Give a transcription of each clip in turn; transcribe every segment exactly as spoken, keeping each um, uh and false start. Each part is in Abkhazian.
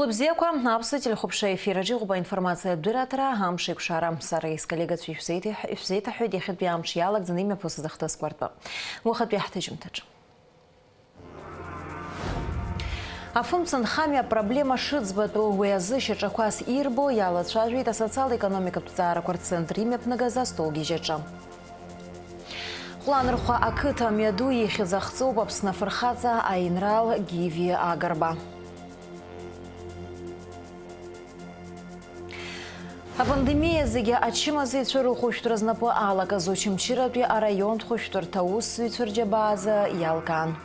Лыбзиақәа, аԥсуа телехәаԥшра ефир аҿы иҟоуп аинформациатә дырраҭара, амш еиқәшара. Сара исколлегацәа ишәзеиҭеиҳ-, ишәзеиҭаҳҳәоит иахьатәи амш иалагӡаны имҩаԥысыз ахҭысқәа ртәы. Уахатәи ҳҭыжьымҭаҿ. Афымца нхамҩа апроблема шыӡбатәу, уи азы шьаҿақәас ирбо иалацәажәеит асоциал-економикатә ҭҵаарақәа рцентр имҩаԥнагаз астолгьежь аҿы. Ҟәланырхәа ақыҭа мҩаду ихьӡ ахҵоуп Аԥсны афырхаҵа аинрал Гиви Агарба. Апандемиа зегьы ачымазаҩцәа рыхәышәтәра знапы алакыз Очамчыратәи араионтә хәышәтәырҭа аусзуҩцәа рџьабаазы иалкаан.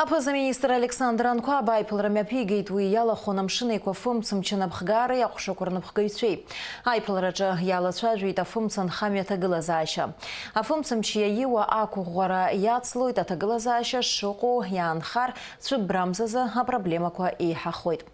Аԥыза-министр Александр Анқәаб аиԥылара мҩаԥигеит, уи иалахәын Амшын Еиқәа фымцамч анапхгареи аҟәшақәа рнапхгаҩцәеи. Аиԥылараҿы иалацәажәеит афымца нхамҩа аҭагылазаашьа. Афымцамч иаиуа ақәыӷәӷәара иацлоит, аҭагылазаашьа шыҟоу иаанхар, цәыббрамзазы апроблемақәа еиҳахоит.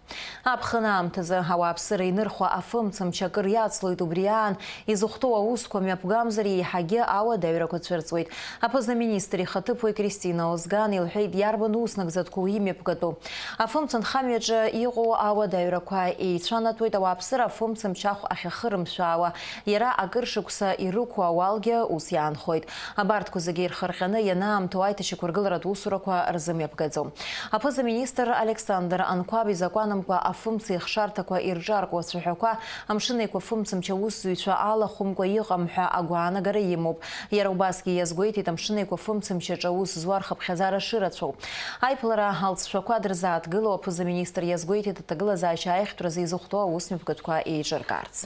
Аԥхын аамҭазы ауааԥсыра инырхуа афымцамч акыр иацлоит, убри аан изыхәҭоу аусқәа мҩаԥгамзар еиҳагьы ауадаҩрақәа цәырҵуеит. Аԥыза-министр ихаҭыԥуаҩ Кристина Озган илҳәеит, иарбан ус нагӡатәқәоу имҩаԥгатәу. Афымца нхамҩаҿы иҟоу ауадаҩрақәа еицәанатәуеит, ауааԥсыра афымцамч ахә ахьахырымшәаауа, иара акыр шықәса ирықәу ауалгьы ус иаанхоит. Абарҭқәа зегьы ирхырҟьаны ианаамҭоу аиҭашьақәыргыларатә усурақәа рзымҩаԥгаӡом. Аԥыза-министр Александр Анқәаб изакәанымкәа афымца ихшарҭақәа ирҿаркуа ацәаҳәақәа Амшын Еиқәа фымцамч аусзуҩцәа алахәымкәа иҟам ҳәа агәаанагара имоуп. Иара убасгьы иазгәеиҭеит Амшын Еиқәа фымцамч аҿы аус зуа рхыԥхьаӡара шырацәоу. Аиԥылара алҵшәақәа дырзааҭгылоу аԥыза-министр иазгәеиҭеит аҭагылазаашьа аиӷьтәразы изыхәҭоу аусмҩаԥгатәқәа еиҿыркаарц.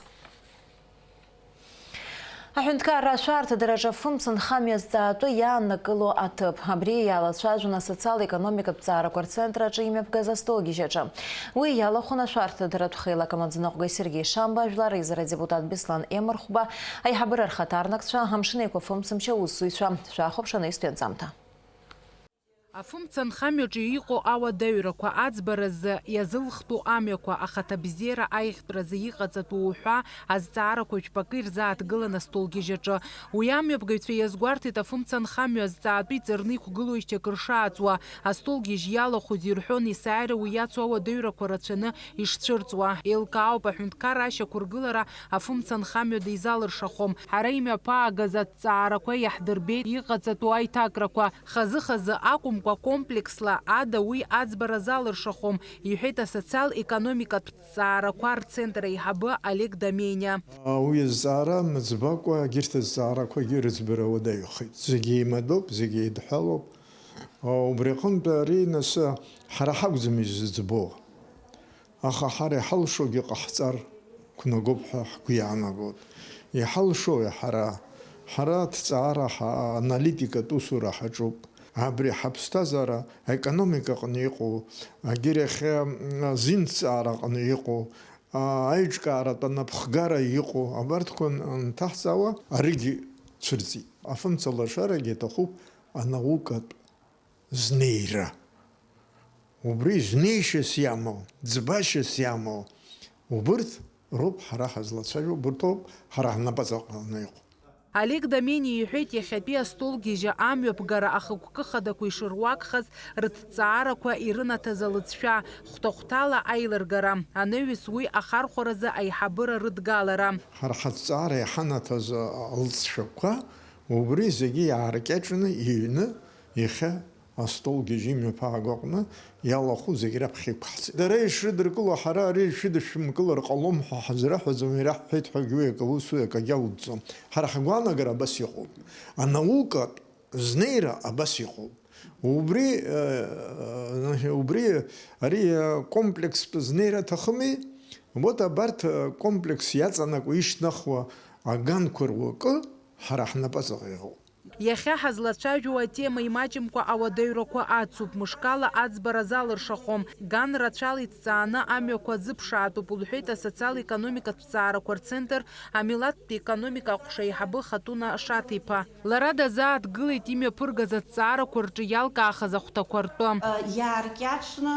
Аҳәынҭқарра ашәарҭадараҿы афымца нхамҩа азҵаатәы иааннакыло аҭыԥ. Абри иалацәажәон асоциал-економикатә ҭҵаарақәа рцентр аҿы имҩаԥгаз астолгьежь аҿы. Уи иалахәын ашәарҭадаратә хеилак амаӡаныҟәгаҩ Сергеи Шамба, ажәлар реизара адепутат Беслан Емырхәба, аиҳабыра рхаҭарнакцәа, Амшын Еиқәа фымцамч аусзуҩцәа. Шәахәаԥш анаҩстәи анҵамҭа. Афымца нхамҩаҿы иҟоу ауадаҩрақәа, аӡбаразы иазылхтәу амҩақәа, ахаҭабзиара аиӷьтәразы иҟаҵатәу уҳәа азҵаарақәа жәпакы ирзааҭгылан астолгьежь аҿы. Уи амҩаԥгаҩцәа иазгәарҭеит афымца нхамҩа азҵаатәы иҵарны иқәгылоу ишьҭакыр шааҵуа. Астолгьежь иалахәыз ирҳәон, есааира уи иацу ауадаҩрақәа рацәаны ишцәырҵуа. Еилкаауп аҳәынҭқарра ашьақәыргылара афымца нхамҩа дизалыршахом. Ҳара имҩаԥаагаз аҭҵаарақәа иаҳдырбеит иҟаҵатәу аиҭакрақәа. Хазы-хазы акәымкәа, комплексла ада уи аӡбара залыршахом, иҳәеит асоциал-економикатә ҭҵаарақәа рцентр аиҳабы Олег Домениа. Уи азҵаара мыӡбакәа, егьырҭ азҵаарақәагьы рыӡбара уадаҩхеит. Зегьы еимадоуп, зегьы еидҳәалоуп. Убри аҟынтә ари, нас, ҳара ҳакәӡам изыӡбо. Аха ҳара иҳалшогьы ҟаҳҵар қәнагоуп ҳәа ҳгәы иаанагоит. Иҳалшои ҳара? Ҳара аҭҵаара ҳа-, аналитикатә усура ҳаҿуп. Абри ҳаԥсҭазаара аекономика аҟны иҟоу, агьырахьы, м, азинҭҵаара аҟны иҟоу, а, аиҿкааратә анапхгара иҟоу, абарҭқәа н-, нҭаҳҵаауа аригьы цәырҵит. Афымца лашарагьы аҭахуп анаукатә знеира. Убри знеишьас иамоу, ӡбашьас иамоу, убырҭ роуп ҳара ҳазлацәажәо, убырҭ роуп ҳара ҳнапаҵаҟны иҟоу. Олег Домениа иҳәеит, иахьатәи астолгьежьы амҩаԥгара ахықәкы хадақәа ишыруакхаз рыҭҵаарақәа ирынаҭаз алыҵшәа, хәҭа-хәҭала аилыргара, анаҩс уи ахархәаразы аиҳабыра рыдгалара. Ҳара ҳаҭҵаара иҳанаҭаз алҵшәақәа убри зегьы иааркьаҿны иҩны, иахьа астолгьежь имҩаԥааго аҟны иалахәу зегь раԥхьа иқәаҳҵеит. Дара ишрыдыркыло, ҳара ари шәыдышәымкылар ҟалом ҳәа ҳазраҳәаӡом, ираҳҳәеит ҳәагьы уи акы усу акагьы алҵӡом. Ҳара ҳгәаанагара абас иҟоуп. Анаукатә знеира абас иҟоуп. Убри, э, убри, ари, э, комплекстә знеира аҭахыми? Вот абарҭ, э, комплекс иаҵанакуа ишьҭнахуа аганқәа руакы ҳара ҳнапаҵаҟа иҟоуп. Иахьа ҳазлацәажәо атема имаҷымкәа ауадаҩрақәа ацуп, мышкала аӡбара залыршахом, ган рацәала иҭҵааны амҩақәа азыԥшаатәуп, лҳәеит асоциал-економикатә ҭҵаарақәа рцентр амилаҭтә економика аҟәша аиҳабы Хатуна Шаҭ-иԥа. Лара дазааҭгылеит имҩаԥыргаз аҭҵаарақәа рҿы иалкаахаз ахәҭақәа ртәы. Иааркьаҿны,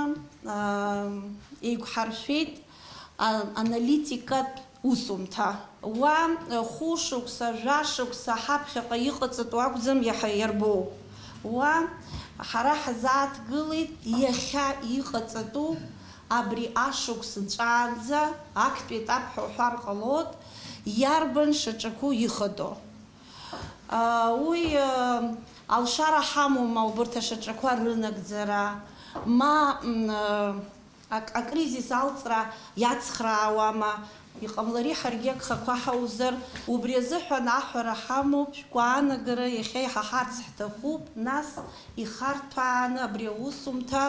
еиқәҳаршәеит аналитикатә усумҭа. Уа хәышықәса, жәашықәса ҳаԥхьаҟа иҟаҵатәу акәӡам иаҳа иарбоу. Уа ҳара ҳзааҭгылеит иахьа иҟаҵатәу абри ашықәс нҵәаанӡа, актәи етап ҳәа уҳәар ҟалоит, иарбан шьаҿақәоу ихатәу. Уи алшара ҳамоума убырҭ ашьаҿақәа рынагӡара, ма, м, ак-, акризис алҵра иацхраауама, иҟамлари ҳаргьы агхақәа ҳаузар, убри азыҳәан аҳәара ҳамоуп, шәгәаанагара иахьа иҳаҳарц ҳҭахуп, нас ихарҭәааны абри аусумҭа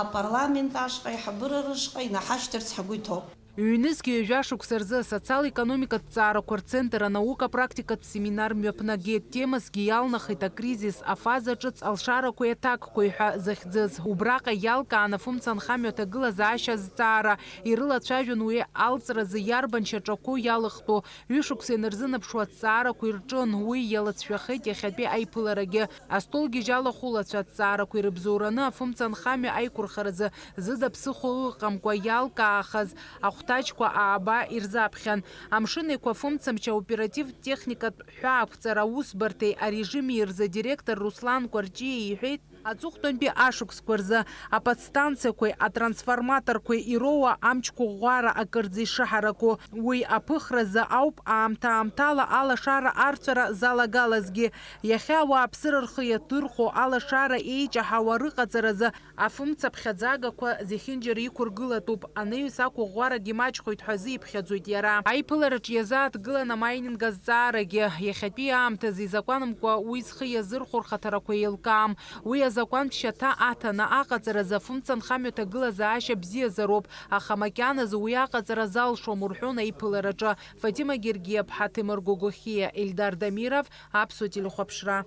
апарламент ашҟа, аиҳабыра рышҟа инаҳашьҭырц ҳгәы иҭоуп. Ҩнызқьи ҩажәа шықәса рзы асоциал-економикатә ҭҵаарақәа рцентр анаука-практикатә семинар мҩаԥнагеит. Темасгьы иалнахит акризис, афаза ҿыц алшарақәеи аҭакқәеи ҳәа захьӡыз. Убраҟа иалкаан афымца анхамҩа аҭагылазаашьа азҵаара, ирылацәажәон уи алҵразы иарбан шьаҿақәоу иалыхтәу. Ҩышықәса ианырзынаԥшуа аҭҵаарақәа ирҿын, уи иалацәажәахеит иахьатәи аиԥыларагьы. Астолгьежь алахәылацәа аҭҵаарақәа ирыбзоураны афымца анхамҩа аиқәырхаразы зыда ԥсыхәа ыҟамкәа иалкаахаз ахәҭаҷқәа ааба ирзаԥхьан. Амшын Еиқәа афымцамч аоперативтә техникатә ҳәаақәҵара аусбарҭеи арежими рзы адиректор Руслан Кәарҷиа иҳәеит, аҵыхәтәантәи ашықәсқәа рзы аподстанциақәеи атрансформаторқәеи ироуа амч қәыӷәӷәара акырӡа ишыҳараку, уи аԥыхразы ауп аамҭа-аамҭала алашара арцәара залагалазгьы. Иахьа ауааԥсыра рхы иадырхәо, алашара еиҷаҳауа рыҟаҵаразы афымцаԥхьаӡагақәа зехьынџьара иқәыргылатәуп, анаҩс ақәыӷәӷәарагьы маҷхоит ҳәа азиԥхьаӡоит иара. Аиԥылараҿ иазааҭгылан амайнинг азҵаарагьы. Иахьатәи аамҭазы изакәанымкәа уи зхы иазырхәо рхаҭарақәа еилкаам. Уи азакәантә шьаҭа аҭаны аҟаҵаразы афымца анхамҩа аҭагылазаашьа бзиазароуп, аха макьаназы уи аҟаҵара залшом, рҳәон аиԥылараҿы. Фатима Гергиаԥҳа, Ҭемыр Гогохиа, Ельдар Дамиров, Аԥсуа телехәаԥшра.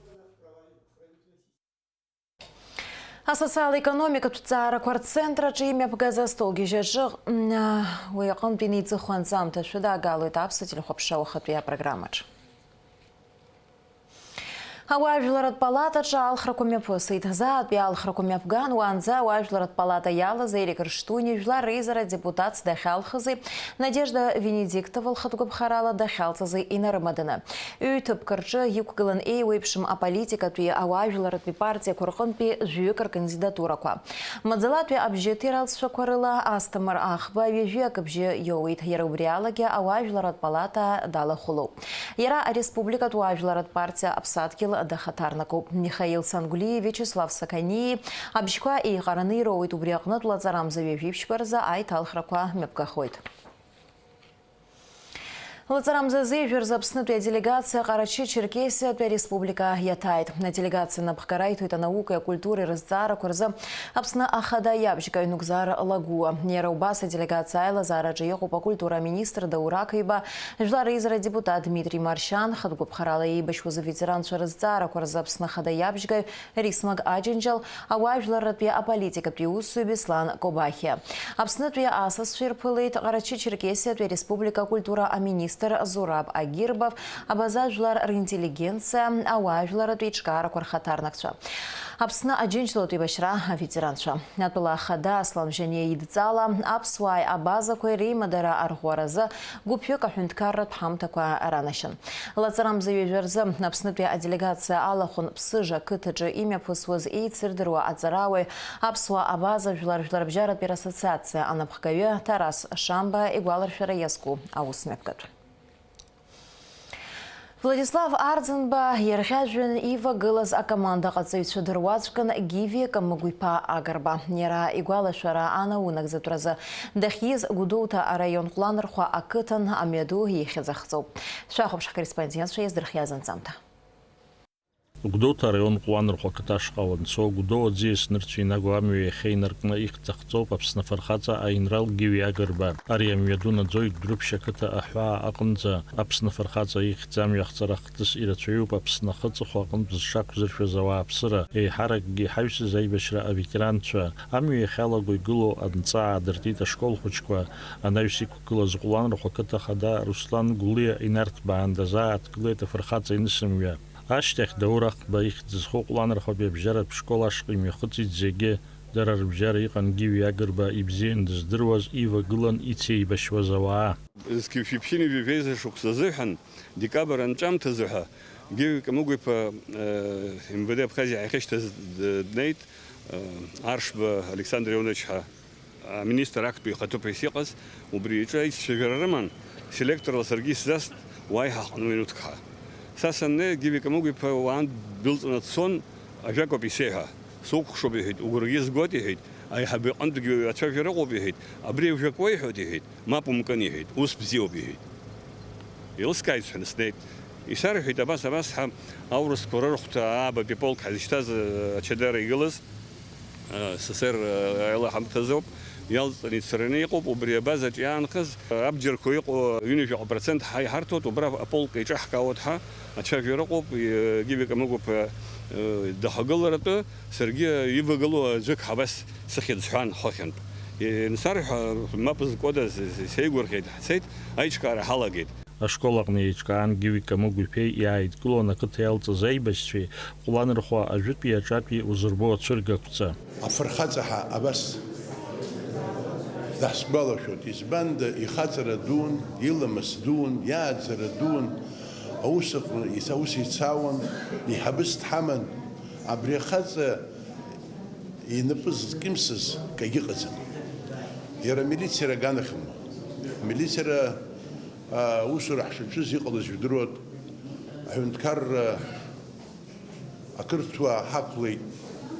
Асоциал-економикатә ҭҵаарақәа рцентр аҿы имҩаԥгаз астолгьежь аҿы, м, уи аҟынтә инеиҵыху анҵамҭа шәыдаагалоит Аԥсуа телехәаԥшра уахатәи апрограммаҿы. Ауаажәларратә палатаҿы алхрақәа мҩаԥысит. Заатәи алхрақәа мҩаԥган, уаанӡа ауаажәларратә палата иалаз Эрик Рыштуни жәлар реизара адепутатс дахьалхызи, Надежда Венедиктова лхатәгәаԥхарала дахьалҵызи инарымаданы. Ҩ-ҭыԥк рҿы иқәгылан еиуеиԥшым аполитикатәи ауаажәларратәи партиақәа рҟынтәи жәаҩык ркандидатурақәа. Маӡалатәи абжьыҭи ралҵшәақәа рыла Асҭамыр Ахба ҩажәи акы бжьы иоуеит, иара убри алагьы ауаажәларратә палата далахәылоуп. Иара ареспубликатә уаажәларратә партиа Аԥсадгьыл дахаҭарнакуп. Михаил Сангәлиеи Виачеслав Саканиеи абжьқәа еиҟараны ироуеит, убри аҟнытә лаҵарамза ҩажәи ԥшьба рзы аиҭалхрақәа мҩаԥгахоит. Лаҵарамза зежәа рзы Аԥснытәи аделегациа Ҟарачы-Черкесиатәи ареспублика иаҭааит. Аделегациа напхгара иҭоит анаукеи акультуреи рызҵаарақәа рзы Аԥсны ахада иабжьгаҩ Нугзар Лагәуа. Иара убас аделегациа аилазаараҿы иҟоуп акультура аминистр Даур Ақаҩба, жәлар реизара адепутат Дмитри Маршьан, хатә гәаԥхарала еибашьуаз аветеранцәа рызҵаарақәа рзы Аԥсны ахада иабжьгаҩ Рисмаг Аџьынџьал, ауаажәларратәи аполитикатәи усзуҩ Беслан Кобахиа. Аԥснытәи асасцәа ирԥылеит Ҟарачы-Черкесиатәи ареспублика акультура аминистр Зураб Агирбов, абаза жәлар ринтеллигенциа, ауаажәларратә еиҿкаарақәа рхаҭарнакцәа, Аԥсны Аџьынџьтәылатә еибашьра аветеранцәа. Атәыла ахада Аслан Бжьаниа идҵала аԥсуааи абазақәеи реимадара арӷәӷәаразы гәыԥҩык аҳәынҭқарратә ҳамҭақәа ранашьан. Лаҵарамза ҩажәа рзы Аԥснытәи аделегациа алахәын Ԥсыжа қыҭаҿы имҩаԥысуаз еицырдыруа аҵарауаҩ, аԥсуа абаза жәлар жәларбжьаратәи рассоциациа анапхгаҩы Ҭарас Шамба игәаларшәара иазку аусмҩаԥгатә. Владислав Арӡынба иарӷьажәҩан ивагылаз акомандаҟаҵаҩцәа дыруаӡәкын Гиви Камыгә-иԥа Агрба. Иара игәалашәара анаунагӡатәразы дахьиз Гәдоуҭа араион Ҟәланырхәа ақыҭан амҩаду ихьӡ ахҵоуп. Шәахәаԥш ҳкорреспондентцәа иаздырхиаз анҵамҭа. Гәдоуҭа араион Ҟәланырхәа ақыҭа ашҟа уанцо, Гәдоу аӡиас нырцә инагоу амҩа иахьа инаркны ихьӡ ахҵоуп Аԥсны афырхаҵа аинрал Гиви Агрба. Ари амҩаду наӡоит Гәрыԥшь ақыҭа аҳәаа аҟынӡа. Аԥсны афырхаҵа ихьӡ амҩа ахҵара ахҭыс ирацәаҩуп Аԥсны ахы аҵыхәа аҟынтә зҽақәзыршәаз ауааԥсыра, еиҳаракгьы иҳаҩсыз аибашьра аветеранцәа. Амҩа иахьалаго игылоу анҵаа аадыртит ашкол хәыҷқәа, анаҩс иқәгылаз Ҟәланырхәа ақыҭа ахада Руслан Гәлиа инарҭбаан дазааҭгылеит афырхаҵа инысымҩа. Ашьҭахь Даур Ахба ихьӡ зху Ҟәланырхәатәи абжьаратә школ ашҟа имҩахыҵит зегьы. Дара рыбжьара иҟан Гиви Агрба ибзиан дыздыруаз, ивагылан ицеибашьуаз ауаа. Зқьи жәшәи ԥшьынҩажәи жәеиза шықәса азыҳәан, декабр анҵәамҭазы ҳәа, Гиви Камыгә-иԥа, э, М В Д Абхазиа иахьышьҭаз д-, днеит, э, Аршба Александр Ионович ҳәа аминистр актәи ихаҭыԥуаҩыс иҟаз, убри иҿы ицәажәара рыман, селекторла саргьы исзаст, уааи ҳаҟны минуҭк ҳәа. Са саннеи, Гиви Камыгә-иԥа уаантә дәылҵны дцон, ажәакоуп исеиҳәа. Сукәыхшоуп, иҳәеит, угәырӷьа згоит, иҳәеит, аиҳабы иҟынтәгьы ацәажәара ыҟоуп, иҳәеит, абри ажәак уеиҳәоит, иҳәеит, мап умкын, иҳәеит, ус бзиоуп, иҳәеит. Илыскааит сҳәан снеит. Исарҳәеит, абас, абас ҳәа, аурысқәа рырхәҭа аабатәи полк ҳазышьҭаз, э, ачадара игылаз, э, С С С Р, э, аилаҳамҭазоуп, иалҵны ицараны иҟоуп, убри абазаҿ иаанхаз, э, абџьарқәа иҟоу ҩынҩажәаҟа процент ҳа иҳарҭоит, убра аполк еиҿаҳкаауеит ҳәа ацәажәара ыҟоуп, э, Гиви Камыгә-иԥа, э, дахагыларатәы, саргьы ивагылоу аӡәык ҳабас сыхьӡ ҳәан хыхьынтә. Инсарҳәа, мап зкуада, с-, с-, сеигәырӷьеит, ҳцеит, аиҿкаара ҳалагеит. Ашкол аҟны еиҿкаан Гиви Камыгә-иԥеи иааидкылон ақыҭа иалҵыз аибашьцәеи, ҟәланырхәа ажәытәи аҿатәи узырбо ацәыргақәҵа. Афырхаҵа ҳәа абас даҳсгәалашәоит, избанда ихаҵара дуун, иламыс дуун, иааӡара дуун, аус аҟны ица-, аус ицауан, еиҳабыс дҳаман. Абри ахаҵа инапы зкьымсыз кагьы ыҟаӡам. Иара амилициара аганахьоума? Амилициара, а, усура ҳшаҿыз иҟалаз жәдыруан, аҳәынҭқарра ақырҭуа ҳақәлеит,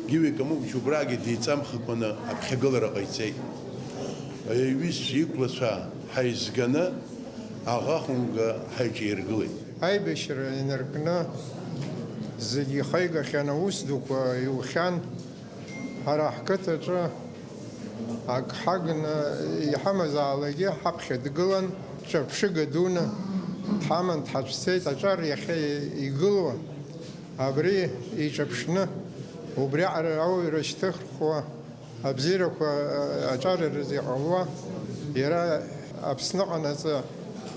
Гиви Камыгә убрагьы деиҵамхакәаны аԥхьагылара ҟаиҵеит. Аҩызцәа иқәлацәа ҳаизганы аӷа хәымга ҳаиҿаиргылеит. Аибашьра инаркны зегьы ихаигахьан, аус дуқәа иухьан. Ҳара ҳқыҭаҿы ак ҳагны иҳамазаалакгьы ҳаԥхьа дгылан, ҿырԥшыга дуны дҳаман, дҳацәцеит, аҿар иахьа игылоу абри иҿаԥшны, убриаҟара аурышьҭыххуа, абзиарақәа аҿарараз иҟалуа, иара Аԥсныҟанаҵы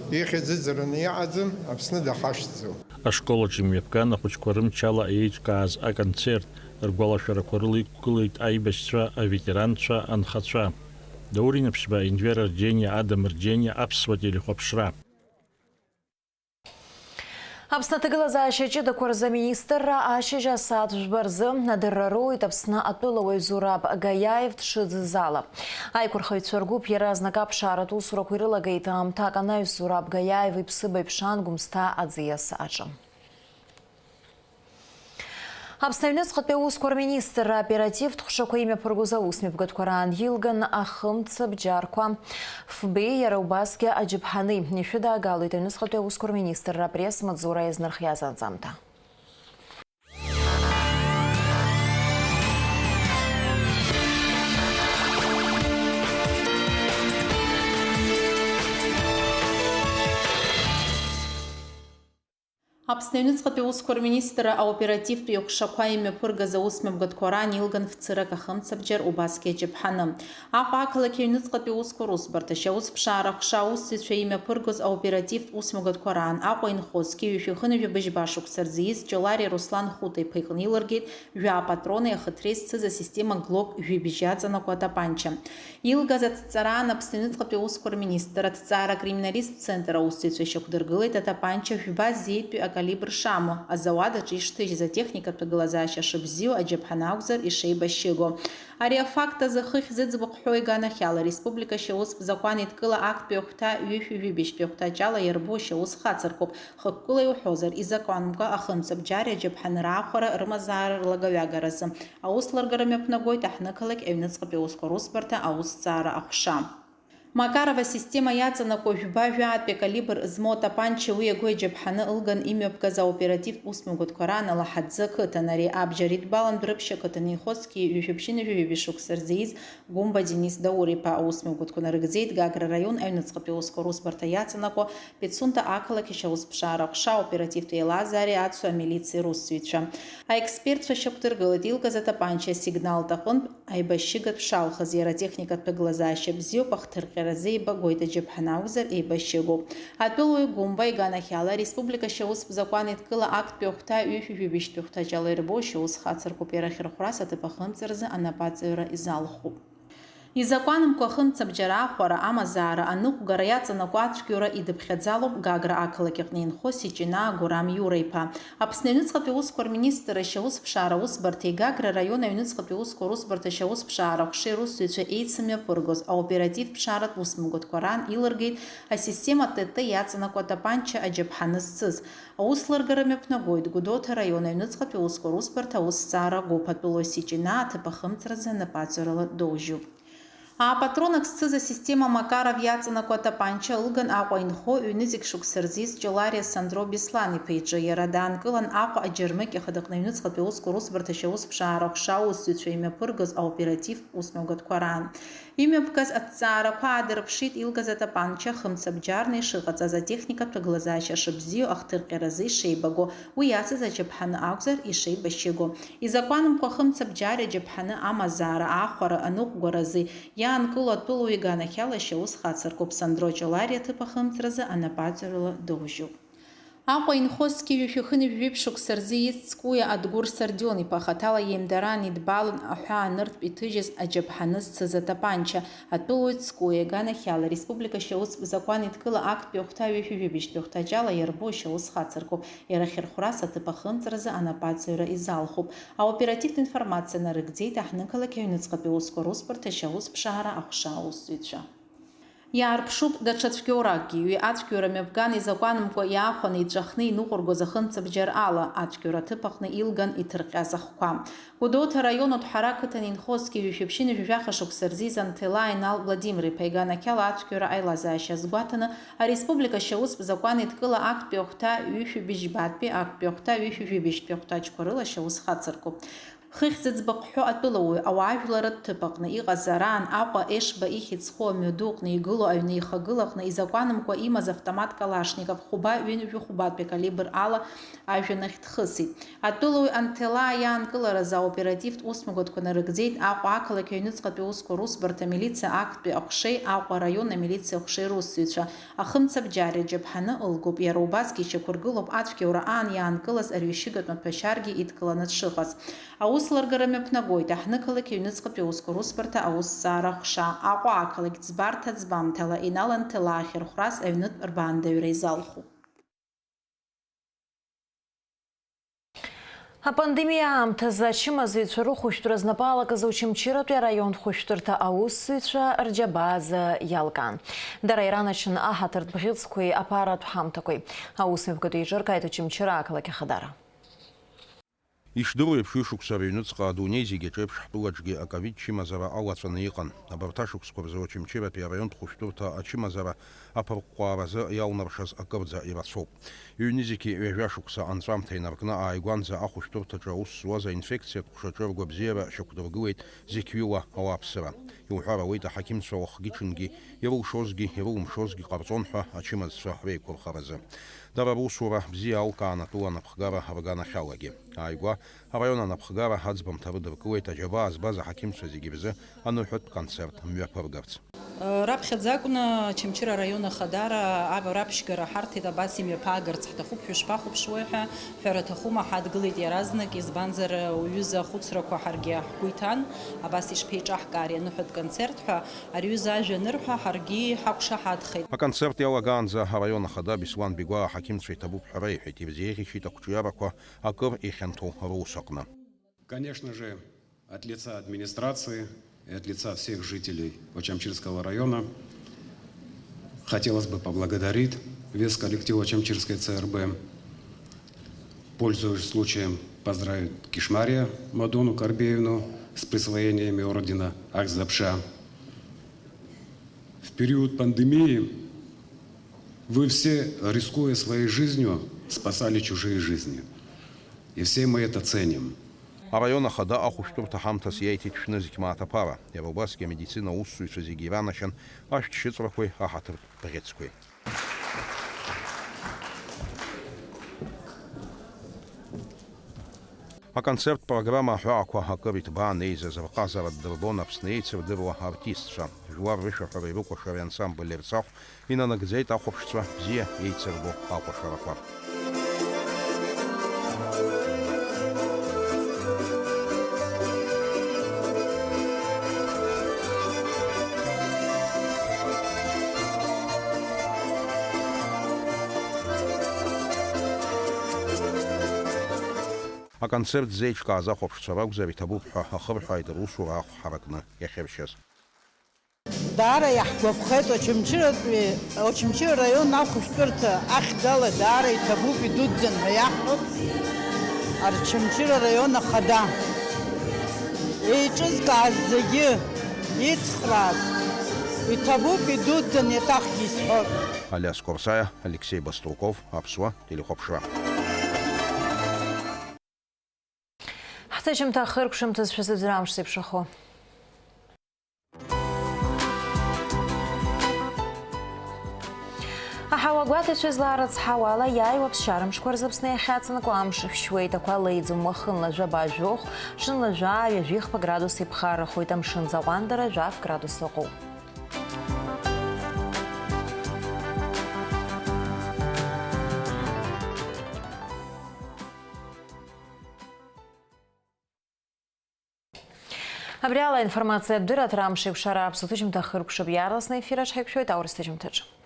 ихьӡыӡараны иҟаӡам, Аԥсны дахашҭӡом. Ашкол аҿы имҩаԥган ахәыҷқәа рымчала еиҿкааз аконцерт, ргәалашәарақәа рыла иқәгылеит аибашьцәа, аветеранцәа, анхацәа. Даур Инаԥшьба, Енвер Арџьениа, Адам Рџьениа, Аԥсуа телехәаԥшра. Аԥсны аҭагылазаашьа ҷыдақәа рзы аминистрра ашьыжь асааҭ жәба рзы адырра роуеит Аԥсны атәылауаҩ Зураб Гаиаев дшыӡыз ала. Аиқәырхаҩцәа ргәыԥ иаразнак аԥшааратә усурақәа ирылагеит аамҭак анаҩс Зураб Гаиаев иԥсыбаҩ Ԥшан Гәымсҭа аӡиас аҿы. Аԥсны аҩныҵҟатәи аусқәа рминистрра аоперативтә ҟәшақәа имҩаԥыргоз аусмҩаԥгатәқәа раан илган ахымца бџьарқәа фбеи, иара убасгьы аџьаԥҳани. Ишәыдаагалоит аҩныҵҟатәи аусқәа рминистрра апресс-маҵзура иазнархиаз анҵамҭа. Аԥсны аҩныҵҟатәи аусқәа рминистрра аоперативтә еиҟәшақәа имҩаԥыргаз аусмҩаԥгатәқәа раан илган фцырак ахымцабџьар, убасгьы аџьаԥҳаны. Аҟәа ақалақь аҩныҵҟатәи аусқәа русбарҭа ашьаусԥшаара аҟәша аусзуҩцәа имҩаԥыргоз аоперативтә усмҩаԥгатәқәа раан Аҟәа инхоз зқьи жәшәи хынҩажәи быжьба шықәса рзы ииз Ҷолариа Руслан Хәыта-иԥа иҟны илыргеит жәа патрони ахыҭреи зцыз асистема Глок жәибжь иаҵанакуа атапанча. Илгаз аҭҵараан Аԥсны аҩныҵҟатәи аусқәа рминистр аҭҵаара акриминалисттә центр аусзуҩцәа ишьақәдыргылеит атапанча жәба зеитәи акалибр шамоу, азауад аҿы ишҭыжьыз, атехникатә ҭагылазаашьа шыбзиоу, аџьаԥҳаны акәзар ишеибашьыго. Ари афакт азы хыхь зыӡбахә ҳәоу иганахьала ареспублика ашьаустә закәан еидкыла актәи ахәҭа ҩышәи жәибжьтәи ахәҭаҷ ала иарбоу ашьаус хацыркуп. Хықәкыла иуҳәозар, изакәанымкәа ахымцабџьари аџьаԥҳани раахәара рымазаара рлагаҩагаразы аус лыргара мҩаԥнагоит аҳҭнықалақь аҩныҵҟатәи аусқәа русбарҭа аусҭҵаара аҟәша. Макаров асистема иаҵанакуа жәба жәаатәи акалибр змоу атапанча уи агәы иаџьаԥҳаны ылган имҩаԥгаз аоперативтә усмҩаԥгатәқәа раан Алаҳаӡы ақыҭан. Ари абџьар идбалан Дәрыԥшь ақыҭан инхоз зқьи жәшәи ԥшьынҩажәи жәаҩа шықәса рзы ииз Гәымба Денис Даур-иԥа. Аусмҩаԥгатәқәа нарыгӡеит Гагра араион аҩныҵҟатәи аусқәа русбарҭа иаҵанакуа Пицунда ақалақь ашьаусԥшаара аҟәша аоперативтә еилазаареи аҵәца амилициеи русзуҩцәа. Аекспертцәа шьақәдыргылеит илгаз атапанча асигналтә аҟынтә аибашьыгатә шалхыз, иара атехникатә ҭагылазаашьа бзиоуп, ахҭырҟьа Иара зеибагоит аџьаԥҳан акәзар, еибашьыгоуп. Атәылауаҩ Гәымба иганахьала, ареспублика шьаус закәан еидкыла актәи ахәҭа ҩышәи жәибжьтәи хәҭаҷ ала ирбо шьаус хацыркуп, иара ахьырхәрас аҭыԥ ахымҵразы анапаҵаҩра изалхуп. Изакәанымкәа ахымцабџьара ахәара, амазаара, аныҟәгара иаҵанакуа ацәгьоура идыԥхьаӡалоуп Гагра ақалақь аҟны инхо Сиҷинаа Гурам Иура-иԥа. Аԥсны аҩныҵҟатәи аусқәа рминистрра ашьаусԥшаара аусбарҭеи Гагра араион аҩныҵҟатәи аусқәа русбарҭа ашьаусԥшаара аҟәшеи русзуҩцәа еицымҩаԥыргоз аоперативтә ԥшааратә усмҩаԥгатәқәа раан илыргеит асистема Т Т иаҵанакуа атапанча аџьаԥҳаны зцыз. Аус лыргара мҩаԥнагоит Гәдоуҭа араион аҩныҵҟатәи аусқәа русбарҭа аусҭҵаара агәыԥ атәылауаҩ Сиҷинаа аҭыԥ ахымҵразы анапаҵаҩрала доужьуп. Аапатрон ак зцыз асистема Макаров иаҵанакуа атапанча ылган Аҟәа инхо, ҩнызқь шықәса рзы ииз Ҷолариа Сандро Беслан-иԥа иҿы. Иара даанкылан Аҟәа аџьармыкьа хадаҟны аҩныҵҟатәи аусқәа русбарҭа ашьаусԥшаара аҟәша аусзуҩцәа имҩаԥыргоз аоперативтә усмҩаԥгатәқәа раан. Имҩаԥгаз аҭҵаарақәа аадырԥшит илгаз атапанча хымцабџьарны ишыҟаҵаз, атехникатә ҭагылазаашьа шыбзиоу, ахҭырҟьаразы ишеибаго, уи иацыз аџьаԥҳаны акәзар, ишеибашьыго. Изакәанымкәа хымцабџьари аџьаԥҳаны амазаара, ахәара, аныҟәгаразы иаанкыло атәылауаҩ иганахьала ашьаус хацыркуп, Сандро Ҷолариа аҭыԥ ахымҵразы анапаҵаҩрала доужьуп. Аҟәа инхо зқьи жәшәи хынҩажәи жәиԥшь шықәса рзы ииз Цкуиа Адгәыр Сардион-иԥа хаҭала иеимдараан идбалон аҳәаа ныртә иҭыжьыз аџьаԥҳаны зцыз атапанча. Атәылауаҩ Цкуиа иганахьала ареспублика ашьаустә закәан еидкыла актәи ахәҭа ҩышәи жәибжьтәи хәҭаҷ ала иарбоу ашьаус хацыркуп, иара ахьырхәрас аҭыԥ ахымҵразы анапаҵаҩра изалхуп. Аоперативтә информациа нарыгӡеит аҳҭнықалақь аҩныҵҟатәи аусқәа русбарҭа ашьаусԥшаара аҟәша аусзуҩцәа. Иаарԥшуп даҽа цәгьоуракгьы. Уи ацәгьоура мҩаԥган изакәанымкәа иаахәаны иҵәахны иныҟәыргоз ахымцабџьар ала, ацәгьоура аҭыԥ аҟны илган иҭырҟьаз ахқәа. Гәдоуҭа араионтә Ҳара ақыҭан инхо зқьи жәшәи ԥшьынҩажәи жәаха шықәса рзы ииз Анҭелаа Инал Владимир-иԥа иганахьала ацәгьоура аилазаашьа азгәаҭаны, ареспублика ашьаустә закәан еидкыла актәи ахәҭа ҩышәи быжьбатәи, актәи ахәҭа ҩышәи жәибжьтәи ахәҭаҷқәа рыла ашьаус хацыркуп. Хыхь зыӡбахә ҳәо атәылауаҩ ауаажәларратә ҭыԥ аҟны иҟаз араан Аҟәа Ешба ихьӡ зху амҩадуҟны игылоу аҩнеихагылаҟны изакәанымкәа имаз автомат Калашников хәба ҩынҩажәи хәбатәи акалибр ала ажәҩанахь дхысит. Атәылауаҩ Анҭелаа иаанкыларазы аоперативтә усмҩаԥгатәқәа нарыгӡеит Аҟәа ақалақь аҩныҵҟатәи аусқәа русбарҭа, амилициа актәи аҟәшеи, Аҟәа араион амилициа аҟәшеи русзуҩцәа. Ахымцабџьари аџьаԥҳаны ылгоуп, иара убасгьы ишьақәыргылоуп ацәгьоура аан иаанкылаз арҩашьыгатә маҭәашьаргьы идкыланы дшыҟаз. Аус лыргара мҩаԥнагоит аҳҭнықалақь аҩныҵҟатәи аусқәа русбарҭа аусҭҵаара аҟәша, Аҟәа ақалақь ӡбарҭа ӡбамҭала Инал Анҭелаа ахьырхәрас аҩнытә рбаандаҩра изалху. Апандемиа аамҭазы ачымазаҩцәа рыхәышәтәра знапы алакыз Очамчыратәи араионтә хәышәтәырҭа аусзуҩцәа рџьабаа азы иалкаан. Дара иранашьан аҳаҭыртә бӷьыцқәеи аԥаратә ҳамҭақәеи. Аусмҩаԥгатә еиҿыркааит Очамчыра ақалақь ахадара. Ишдыру еиԥш, ҩышықәса рыҩныҵҟа адунеи зегь аҿы еиԥш ҳтәылаҿгьы аковид чымазара алаҵәаны иҟан. Абарҭ ашықәсқәа рзы Очамчыратәи араионтә хәышәтәырҭа ачымазара аԥырҟәҟәааразы иалнаршаз акырӡа ирацәоуп. Ҩ-нызқьи ҩажәа шықәса анҵәамҭа инаркны ааигәанӡа ахәышәтәырҭаҿы аус зуаз аинфекциатә ҟәшаҿы ргәабзиара шьақәдыргылеит зықьҩыла ауааԥсыра. Иуҳәар ауеит, аҳақьымцәа уахгьы-ҽынгьы ирылшозгьы, ирылымшозгьы ҟарҵон ҳәа ачымазцәа реиқәырхаразы. Дара русура бзиа алкаан атәыла анапхгара рганахьалагьы. Ааигәа араион анапхгара аӡбамҭа рыдыркылеит аџьабаа збаз аҳақьымцәа зегьы рзы аныҳәатә концерт мҩаԥыргарц. Раԥхьаӡа акәны Очамчыра араион ахадара ава раԥшьгара ҳарҭеит, абас имҩаԥаагарц ҳҭахуп, шәышԥахәаԥшуеи ҳәа ҳәара аҭахума, ҳадгылеит иаразнак, избанзар, уҩыза ахәыцрақәа ҳаргьы ҳгәы иҭан, абас ишԥеиҿаҳкаари аныҳәатә концерт ҳәа, ари аҩыза ажәа анырҳәа, ҳаргьы ҳақәшаҳаҭхеит. Аконцерт иалагаанӡа араион ахада Беслан Бигәаа аҳақьымцәа иҭабуп ҳәа реиҳәеит, ирзеиӷьасшьеит ақәҿиарақәа акыр ихьанҭоу рус аҟны. Конечно же, от лица администрации и от лица всех жителей Очамчирского района хотелось бы поблагодарить весь коллектив Очамчирской Ц Р Б. Пользуясь случаем, поздравить Кишмария Мадону Карбеевну с присвоением ордена Ахзапша. В период пандемии вы все, рискуя своей жизнью, спасали чужие жизни. И все мы это ценим. Араион ахада ахәышәтәырҭа ҳамҭас иаиҭеит шәнызқь мааҭ аԥара. Иара убасгьы амедицина аусзуҩцәа зегьы иранашьан ашәҭшьыҵәрақәеи аҳаҭыртә бӷьыцқәеи. Аконцерттә программа аҳәаақәа акыр иҭбаан еизаз рҟазара ддырбон Аԥсны еицырдыруа артистцәа. жәлар рышәаҳәара ирыкәашареи ансамбль Ерцахә инанагӡеит ахәаԥшцәа бзиа еицырбо акәашарақәа. Аконцерт ззеиҿкааз ахәаԥшцәа ракәзар, иҭабуп ҳәа ахырҳәааит русура ахә ҳаракны иахьыршьаз. Даара иаҳгәаԥхеит Очамчыратәи, Очамчыра араион ахәышәтәырҭа ахьӡала даара иҭабуп, идуӡӡан ҳәа иаҳҳәоит Очамчыра араион ахада. Еиҿызкааз зегьы ицхрааз иҭабуп, идуӡӡан иаҭахгьы исҳәоит. Алиас Корсаиа, Алексей Баструков, Аԥсуа телехәаԥшра. Ҳҭыжьымҭа ахыркәшамҭаз шәазыӡырҩ амш зеиԥшрахо. Аҳауа гәаҭацәа зларыцҳауала, иааиуа ԥсшьара мшқәа рзы Аԥсны иахьаҵанакуа амш шәшьуеит, ақәа леиӡом, уахынла жәаба жәохә, ҽынла жәаа, ҩажәихԥа градус иԥхаррахоит, амшын аӡы аҟәандара жәаф градус ыҟоуп. Абри ала аинформациатә дырраҭара амш еиқәшара аԥсуа ҭыжьымҭа ахыркәшап, иаарласны аефир аҿы ҳаиқәшәоит аурыс ҭыжьымҭаҿы.